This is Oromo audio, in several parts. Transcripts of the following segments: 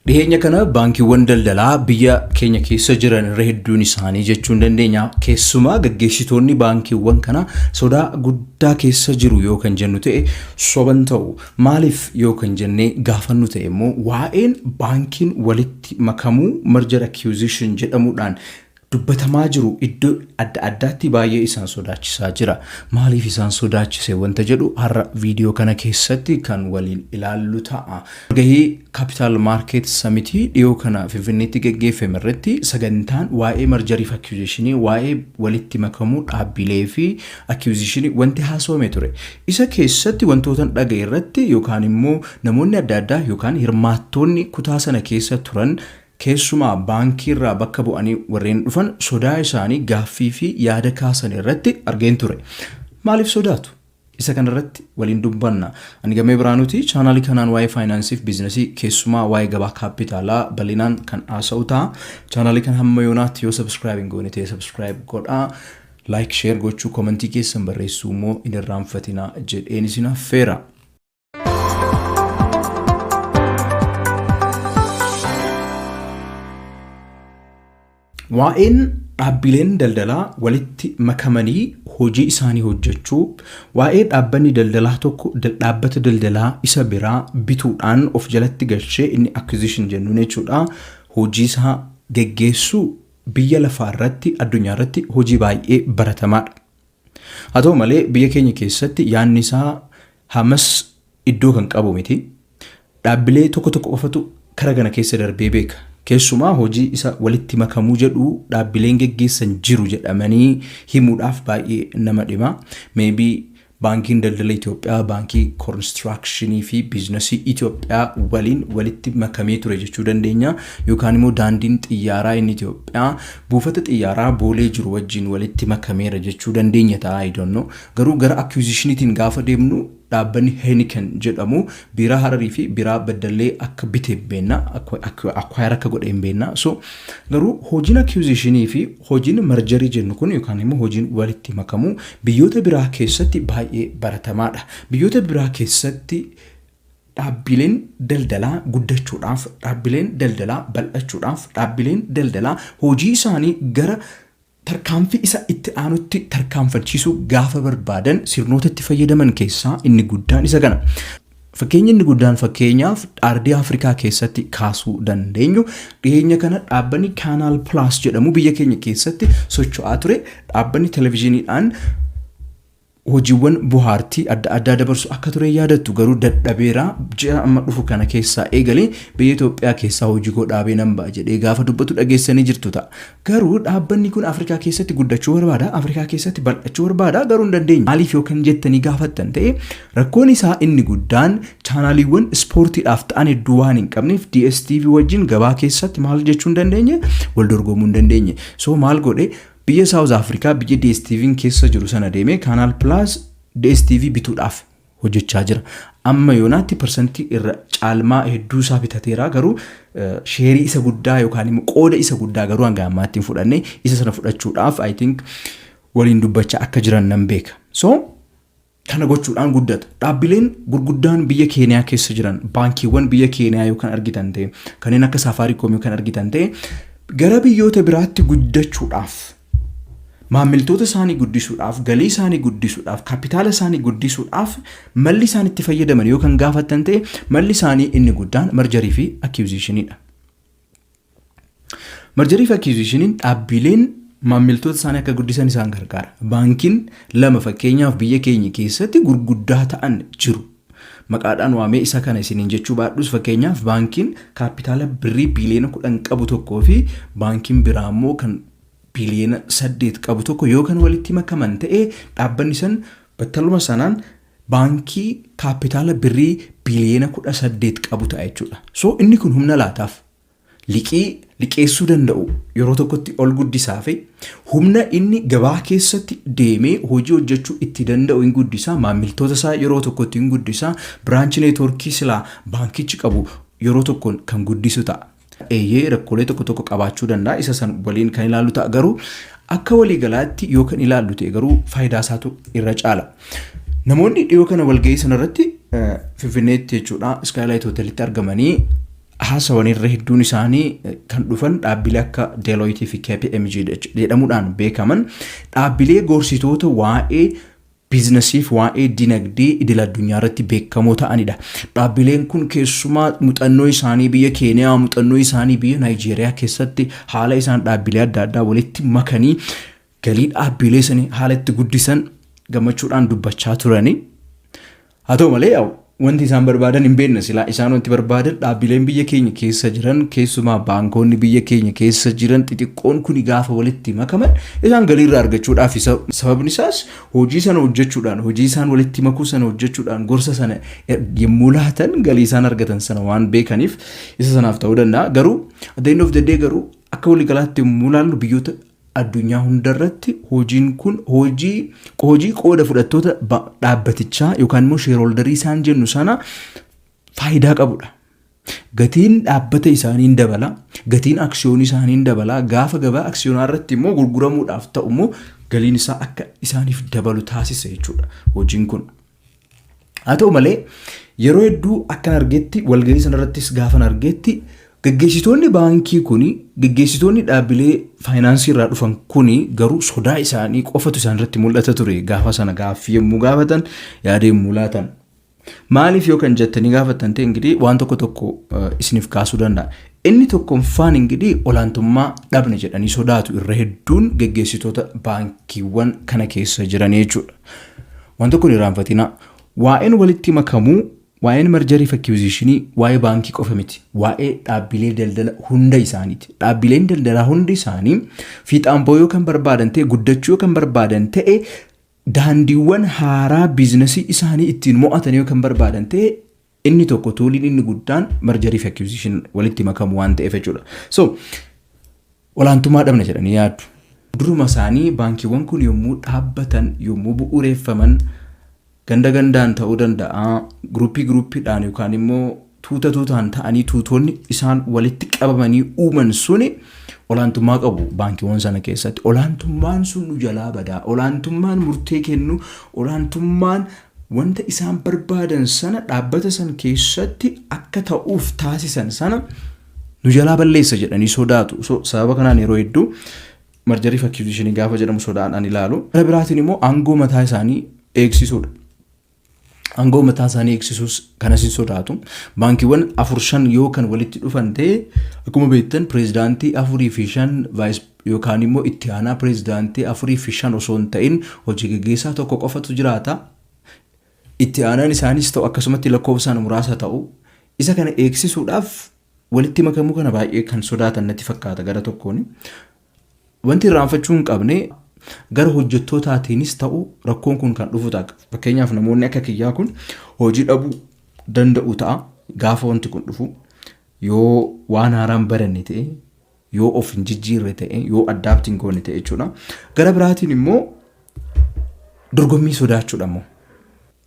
Dhiheenya kana baankiiwwan daldalaa biyya keenya keessa jiran irra hedduun isaanii jechuun dandeenya, keessumaa gaggeessitoonni baankiiwwan kanaa sodaa guddaa keessa jiru yoo kan jennu ta'e soban ta'u. Maaliif yoo kan jennee gaafannu ta'e immoo waa'een baankiin walitti makamuu, merger acquisition jedhamuudhaan dubbatamaa jiru, iddoo adda addaatti baay'ee isaan sodaachisaa jira. Maaliif isaan sodaachise wanta jedhu har'a viidiyoo kana keessatti kan waliin ilaallu ta'a. Gahii Capital Market Summitii dhiyoo kana Finfinneetti geggeeffame irratti sagantaan waa'ee mergerii fi acquisitionii, waa'ee walitti makamuu dhaabbilee fi acquisitionii wanti haasawame ture. Isa keessatti wantootan dhaga'e irratti yookaan immoo namoonni adda addaa yookaan hirmaattoonni kutaa sana keessa turan, keessumaa baankii irraa bakka bu'anii warreen dhufan, sodaa isaanii gaaffii fi yaada kaasan irratti argeen ture. Maaliif sodaatu? Isa kanarratti waliin dubbanna. Ani Gamee Biraanuuti. Chaanaalii kanaan waa'ee faayinaansii fi biizinasii, keessumaa waa'ee gabaa kaappitaalaa bal'inaan kan haasa'u ta'a. Chaanaalii kana hamma yoonaatti yoo subscribe hin goone ta'e subscribe godhaa. Like, share gochuu, komentii keessan barreessuu immoo hin irraanfatinaa jedheen isin affeera. Waa'een dhaabbileen daldalaa walitti makamanii hojii isaanii hojjechuu, waa'ee dhaabbanni daldalaa tokko dhaabbata daldalaa isa biraa bituudhaan of jalatti galchee, inni acquisition jennuun jechuudha, hojii isaa geggeessuu biyya lafaa irratti, addunyaa irratti hojii baay'ee baratamaadha. Haa ta'u malee biyya keenya keessatti yaadni isaa hammas iddoo kan qabu miti. Dhaabbilee tokko tokko qofatu kara kana keessa darbee beeka. Keessumaa hojii isa walitti makamuu jedhu dhaabbileen geggeessan jiru jedhamanii himuudhaaf baay'ee nama dhima. Maybe Baankiin Daldala Itoophiyaa Baankii Koonistiraakishinii fi Biizinasii Itoophiyaa waliin walitti makamee ture jechuu dandeenya. Yookaan immoo daandiin xiyyaaraa inni Itoophiyaa buufata xiyyaaraa Boolee jiru wajjin walitti makameera jechuu dandeenya ta'a, I don't know. Garuu gara acquisitioniitiin gaafa deemnu dhaabbanni Heineken jedhamu biiraa Hararii fi biiraa Baddallee akka bite hin beekna, acquire akka godhe hin beekna. So garuu hojiin acquisitionii fi hojiin mergerii jennu kun yookaan immoo hojiin walitti makamuu biyyoota biraa keessatti baay'ee baratamaadha. Biyyoota biraa keessatti dhaabbileen daldalaa guddachuudhaaf, dhaabbileen daldalaa bal'achuudhaaf, dhaabbileen daldalaa hojii isaanii gara tarkaanfii isa itti aanutti tarkaanfachiisuu gaafa barbaadan sirnoota itti fayyadaman keessaa inni guddaan isa kana. Fakkeenyi inni guddaan fakkeenyaaf ardii Afrikaa keessatti kaasuu dandeenyu, dhiyeenya kana dhaabbanni Canal Plus jedhamu biyya keenya keessatti socho'aa ture. Dhaabbanni televizyiiniidhaan hojiiwwan bohaartii adda addaa dabarsu akka ture yaadattu, garuu dadhabeera, ji'a amma dhufu kana keessaa eegalee biyya Itoophiyaa keessaa hojii koo dhaabee nan ba'a jedhee gaafa dubbatu dhageessanii jirtu ta'a. Garuu dhaabbanni kun Afrikaa keessatti guddachuu barbaada, Afrikaa keessatti bal'achuu barbaada, garuu hin dandeenye. Maaliif yoo kan jettanii gaafattan ta'e, rakkoon isaa inni guddaan chaanaaliiwwan ispoortiidhaaf ta'an hedduu waan hin qabneef DSTV wajjin gabaa keessatti maal jechuu hin dandeenye, wal dorgomuu hin dandeenye. So maal godhe? Biyya South Africa, biyya DSTV'n keessa jiru sana deemee Canal Plus DSTV bituudhaaf hojjechaa jira. Amma yoonaatti parsantii irra caalmaa hedduu isaa bitateera, garuu sheerii isa guddaa yookaan immoo qooda isa guddaa garuu hanga ammaatti hin fudhanne. Isa sana fudhachuudhaaf I think waliin dubbachaa akka jiran nan beeka. So kana gochuudhaan guddata. Dhaabbileen gurguddaan biyya Keeniyaa keessa jiran, baankiiwwan biyya Keeniyaa yoo kan argitan ta'e, kanneen akka Safaariikoom yoo kan argitan ta'e, gara biyyoota biraatti guddachuudhaaf, maammiltoota isaanii guddisuudhaaf, galii isaanii guddisuudhaaf, kaapitaala isaanii guddisuudhaaf malli isaan itti fayyadaman yoo kan gaafattan ta'e, malli isaanii inni guddaan mergerii fi acquisitioniidha. Mergerii fi acquisitioniin dhaabbileen maammiltoota isaanii akka guddisan isaan gargaara. Baankiin lama fakkeenyaaf biyya keenya keessatti gurguddaa ta'an jiru. Maqaadhaan waamee isa kana isiniin jechuu baadhus, fakkeenyaaf baankiin kaapitaala birrii biiliyoona 10 qabu tokkoo fi baankiin biraa immoo kan biiliyoona 8 qabu tokko yoo kan walitti makaman ta'e, dhaabbanni san battaluma sanaan baankii kaapitaala birrii biiliyoona 18 qabu ta'a jechuudha. So inni kun humna laataaf. Liqii liqeessuu danda'u yeroo tokkotti ol guddisaa fi humna inni gabaa keessatti deemee hojii hojjechuu itti danda'u hin guddisaa, maammiltoota isaa yeroo tokkotti hin guddisaa, branch networkii silaa baankichi qabu yeroo tokkoon kan guddisu ta'a. Eeyyee, rakkoolee tokko tokko qabaachuu danda'a, isa san waliin kan ilaallu ta'a, garuu akka waliigalaatti yoo kan ilaallu ta'e garuu faayidaa isaatu irra caala. Namoonni dhiyoo kana walgahii sanarratti Finfinneetti jechuudha, Skylight Hotelitti argamanii haasawan irra hedduun isaanii kan dhufan dhaabbilee akka Deloitte fi KPMG jedhamuudhaan beekaman, dhaabbilee gorsitoota waa'ee biizinasiif waa'ee dinagdee idil addunyaa irratti beekamoo ta'anidha. Dhaabbileen kun keessumaa muuxannoo isaanii biyya Keeniyaa, muuxannoo isaanii biyya Naayijeeriyaa keessatti haala isaan dhaabbilee adda addaa walitti makanii galii dhaabbilee sanii haala itti guddisan gammachuudhaan dubbachaa turani. Haa ta'u malee, wanti isaan barbaadan hin beekne. Silaa isaan wanti barbaadan dhaabbileen biyya keenya keessa jiran, keessumaa baankonni biyya keenya keessa jiran xixiqqoon kuni gaafa walitti makaman isaan galii irraa argachuudhaaf. Sababni isaas hojii sana hojjechuudhaan, hojii isaan walitti makuu sana hojjechuudhaan, gorsa sana yommuu laatan galii isaan argatan sana waan beekaniif isa sanaaf ta'uu danda'a. Garuu at the end of the day, garuu akka waliigalaatti yommuu ilaallu, biyyoota addunyaa hundarratti hojiin kun hojii qooda fudhattoota dhaabbatichaa yookaan immoo shareholderii isaan jennu sana faayidaa qabudha. Gatiin dhaabbata isaanii hin dabala, gatiin aksiyoonii isaanii hin dabala, gaafa gabaa aksiyoonaa irratti immoo gurguramuudhaaf ta'u immoo galiin isaa akka isaaniif dabalu taasisa jechuudha hojiin kun. Haa ta'u malee, yeroo hedduu akkan argetti, walgahii sanarrattis gaafan argetti, gaggeessitoonni baankii kuni, gaggeessitoonni dhaabbilee faayinaansii irraa dhufan kuni garuu sodaa isaanii qofatu isaan irratti mul'ata ture gaafa sana gaaffii yommuu gaafatan, yaada yommuu laatan. Maaliif yoo kan jettanii gaafattan ta'e, ingidihi waan tokko tokko isiniif kaasuu danda'a. Inni tokkoffaan ingidihi olaantummaa dhabne jedhanii sodaatu irra hedduun gaggeessitoota baankiiwwan kana keessa jiran jechuudha. Waan tokko hin irraanfatinaa. Waa'een walitti makamuu, waa'een mergerii fi acquisitionii waa'ee baankii qofa miti. Waa'ee dhaabbilee daldala hunda isaaniiti. Dhaabbileen daldalaa hundi isaanii fiixaan ba'uu yoo kan barbaadan ta'e, guddachuu yoo kan barbaadan ta'e, daandiiwwan haaraa biizinasii isaanii ittiin mo'atan yoo kan barbaadan ta'e, inni tokko tooliin inni guddaan mergerii fi acquisition, walitti makamu waan ta'eef jechuudha. So olaantummaa dhabna jedhanii yaadu. Duruma isaanii baankiiwwan kun yommuu dhaabbatan, yommuu bu'uureeffaman, ganda gandaan ta'uu danda'a, groupii groupiidhaan yookaan immoo tuuta tuutaan ta'anii, tuutonni isaan walitti qabamanii uuman suni olaantummaa qabu baankiiwwan sana keessatti. Olaantummaan sun nu jalaa badaa. Olaantummaan murtee kennu, olaantummaan wanta isaan barbaadan sana dhaabbata san keessatti akka ta'uuf taasisan sana nu jalaa balleessa jedhanii sodaatu. So, sababa kanaan yeroo hedduu mergerii fi acquisitionii gaafa jedhamu sodaadhaan ilaalu. Gara biraatiin immoo aangoo mataa isaanii eegsisuudha. Aangoo mataa isaanii eegsisuus kanas hin sodaatu. Baankiiwwan afur shan yoo kan walitti dhufan ta'e, akkuma beektan pireezidaantii afurii fi shan, vice yookaan immoo itti aanaa pireezidaantii afurii fi shan osoo hin ta'in hojii gaggeessaa tokko qofatu jiraata. Itti aanaan isaanis ta'u akkasumatti lakkoofsaan muraasa ta'u. Isa kana eegsisuudhaaf walitti makamuu kana baay'ee kan sodaatan natti fakkaata gara tokkoon. Wanti irraanfachuu hin qabne, gara hojjettootaatiinis ta'u rakkoon kun kan dhufu ta'a. Fakkeenyaaf namoonni akka kiyyaa kun hojii dhabuu danda'u ta'a gaafa wanti kun dhufu, yoo waan haaraan baranne ta'e, yoo of hin jijjiirre ta'e, yoo adapt hin goone ta'e jechuudha. Gara biraatiin immoo dorgommii sodaachuudha immoo.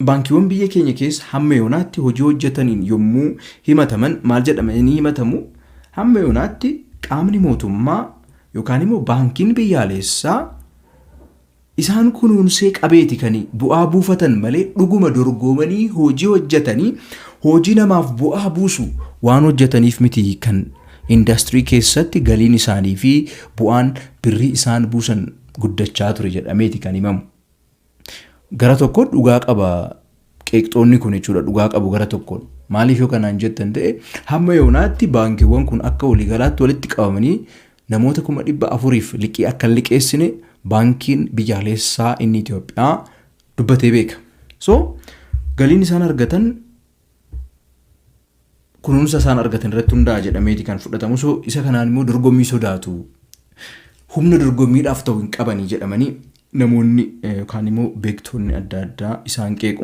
Baankiiwwan biyya keenya keessa hamma yoonaatti hojii hojjetaniin yommuu himataman maal jedhamanii himatamu? Hamma yoonaatti qaamni mootummaa yookaan immoo baankiin biyyaalessaa isaan kunuunsee qabeeti kan bu'aa buufatan malee, dhuguma dorgomanii hojii hojjetanii hojii namaaf bu'aa buusu waan hojjetaniif miti kan indaastirii keessatti galiin isaanii fi bu'aan birrii isaan buusan guddachaa ture jedhameeti kan himamu. Gara tokkoon dhugaa qaba qeeqxoonni kun jechuudha, dhugaa qabu gara tokkoon. Maaliif yoo kanaan jettan ta'e, hamma yoonaatti baankiiwwan kun akka waliigalaatti walitti qabamanii namoota 400,000f liqii akka hin liqeessine baankiin biyyaalessaa inni Itoophiyaa dubbatee beeka. So galiin isaan argatan kunuunsa isaan argatan irratti hundaa'a jedhameeti kan fudhatamu. So isa kanaan immoo dorgommii sodaatu. Humna dorgommiidhaaf ta'u hin qabanii jedhamanii namoonni yookaan immoo beektonni adda addaa isaan qeequ.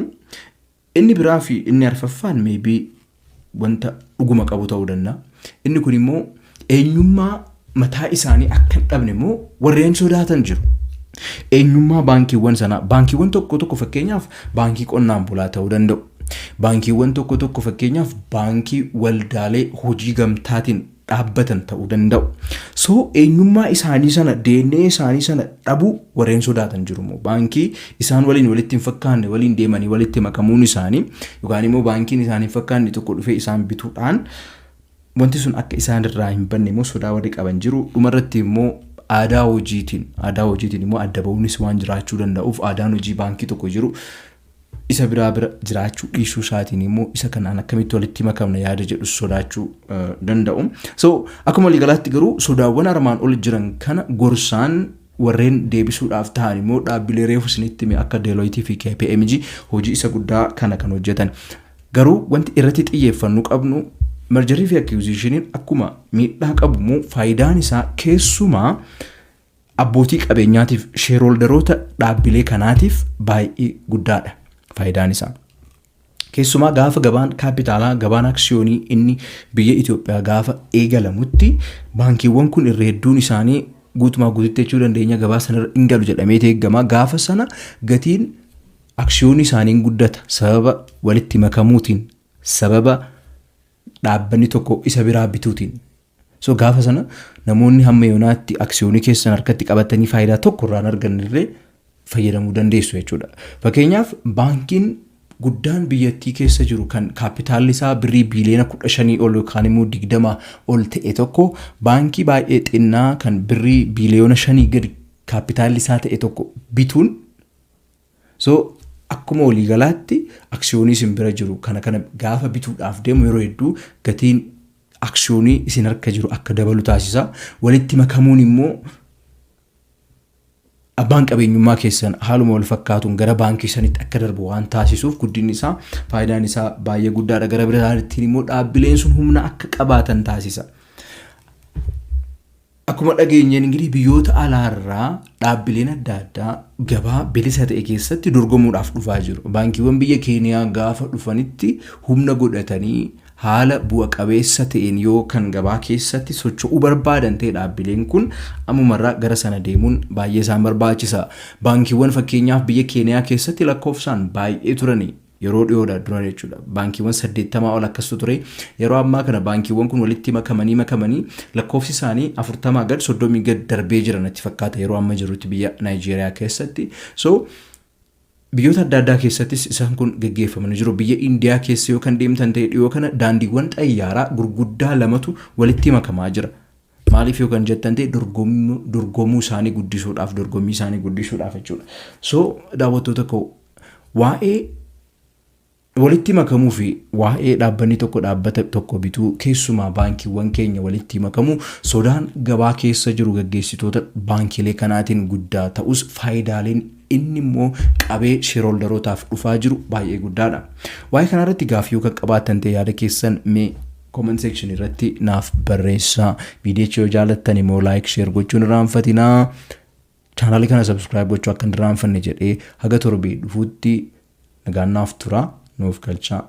Inni biraa fi inni arfaffaan maybe wanta dhuguma qabu ta'uu danda'a. Inni kun immoo eenyummaa mataa isaanii akka hin dhabne immoo warreen sodaatan jiru. Eenyummaa baankiiwwan sanaa, baankiiwwan tokko tokko fakkeenyaaf baankii qonnaan bulaa ta'uu danda'u. Baankiiwwan tokko tokko fakkeenyaaf baankii waldaalee hojii gamtaatiin dhaabbatan ta'uu danda'u. So eenyummaa isaanii sana, DNA isaanii sana dhabuu warreen sodaatan jiru immoo, baankii isaan waliin walitti hin fakkaanne waliin deemanii walitti makamuun isaanii yookaan immoo baankiin isaanii hin fakkaanne tokko dhufee isaan bituudhaan Wanti sun akka isaan irraa hin banne immoo sodaa warri qaban jiru. Dhumarratti immoo aadaa hojiitiin immoo adda ba'uunis waan jiraachuu danda'uuf, aadaan hojii baankii tokko jiru isa biraa bira jiraachuu dhiisuu isaatiin immoo isa kanaan akkamitti walitti makamna yaada jedhu sodaachuu danda'u. So akkuma waliigalaatti garuu sodaawwan armaan ol jiran kana gorsaan warreen deebisuudhaaf ta'an immoo dhaabbilee reefu isinitti hime akka Deloitte fi KPMG hojii isa guddaa kana kan hojjetan. Garuu wanti irratti xiyyeeffannu qabnu, mergerii fi acquisitioniin akkuma miidhaa qabu immoo faayidaan isaa keessumaa abbootii qabeenyaatiif, shareholderoota dhaabbilee kanaatiif baay'ee guddaadha faayidaan isaa. Keessumaa gaafa gabaan kaapitaalaa, gabaan aksiyoonii inni biyya Itoophiyaa gaafa eegalamutti, baankiiwwan kun irra hedduun isaanii, guutumaa guututti jechuu dandeenya, gabaa sanarra hin galu jedhamee eegama. Gaafa sana gatiin aksiyoonii isaanii guddata sababa walitti makamuutiin, sababa dhaabbanni tokko isa biraa bituutiin. So gaafa sana namoonni hamma yoonaatti aksiyoonii keessan harkatti qabatanii faayidaa tokko irraa hin argannellee fayyadamuu dandeessu jechuudha. Fakkeenyaaf, baankiin guddaan biyyattii keessa jiru kan kaapitaalli isaa birrii biiliyoona 15 ol yookaan immoo 20 ol ta'e tokko baankii baay'ee xinnaa kan birrii biiliyoona 5 gadi kaapitaalli isaa ta'e tokko bituun, so akkuma waliigalaatti aksiyoonii isin bira jiru kana gaafa bituudhaaf deemu, yeroo hedduu gatiin aksiyoonii isin harka jiru akka dabalu taasisa. Walitti makamuun immoo abbaan qabeenyummaa keessan haaluma wal fakkaatuun gara baankii sanitti akka darbu waan taasisuuf, guddinni isaa, faayidaan isaa baay'ee guddaadha. Gara biraatiin immoo dhaabbileen sun humna akka qabaatan taasisa. Akkuma dhageenyeen ingirii biyyoota alaarraa dhaabbileen adda addaa gabaa bilisa ta'e keessatti dorgomuudhaaf dhufaa jiru. Baankiiwwan biyya Keeniyaa gaafa dhufanitti humna godhatanii haala bu'a qabeessa ta'een yoo kan gabaa keessatti socho'uu barbaadan ta'e, dhaabbileen kun ammumarraa gara sana deemuun baay'ee isaan barbaachisa. Baankiiwwan fakkeenyaaf biyya Keeniyaa keessatti lakkoofsaan baay'ee turani yeroo dhiyoodha dura jechuudha. Baankiiwwan 80 ol akkastu ture. Yeroo ammaa kana baankiiwwan kun walitti makamanii makamanii lakkoofsi isaanii 40 gad, 30 gad darbee jira natti fakkaata yeroo amma jirutti biyya Naayijeeriyaa keessatti. So biyyoota adda addaa keessattis isaan kun geggeeffamanii jiru. Biyya Indiyaa keessa yoo kan deemtan ta'e, dhiyoo kana daandiiwwan xayyaaraa gurguddaa lamatu walitti makamaa jira. Maaliif yoo kan jettan ta'e, dorgomuu isaanii guddisuudhaaf, dorgommii isaanii guddisuudhaaf jechuudha. So daawwattoota koo, waa'ee walitti makamuu fi waa'ee dhaabbanni tokko dhaabbata tokko bituu, keessumaa baankiiwwan keenya walitti makamuu, sodaan gabaa keessa jiru gaggeessitoota baankiilee kanaatiin guddaa ta'us, faayidaaleen inni immoo qabee shareholderootaaf dhufaa jiru baay'ee guddaadha. Waa'ee kanarratti gaaffii yoo kan qabaattan ta'e, yaada keessan mee comment section irratti naaf barreessaa. Viidiyicha yoo jaalattan immoo like, share gochuun irraanfatinaa. Chaanaalii kana subscribe gochuu akka hin irraanfanne jedhee, haga torbee dhufuutti nagaan naaf tura, nuuf galchaa.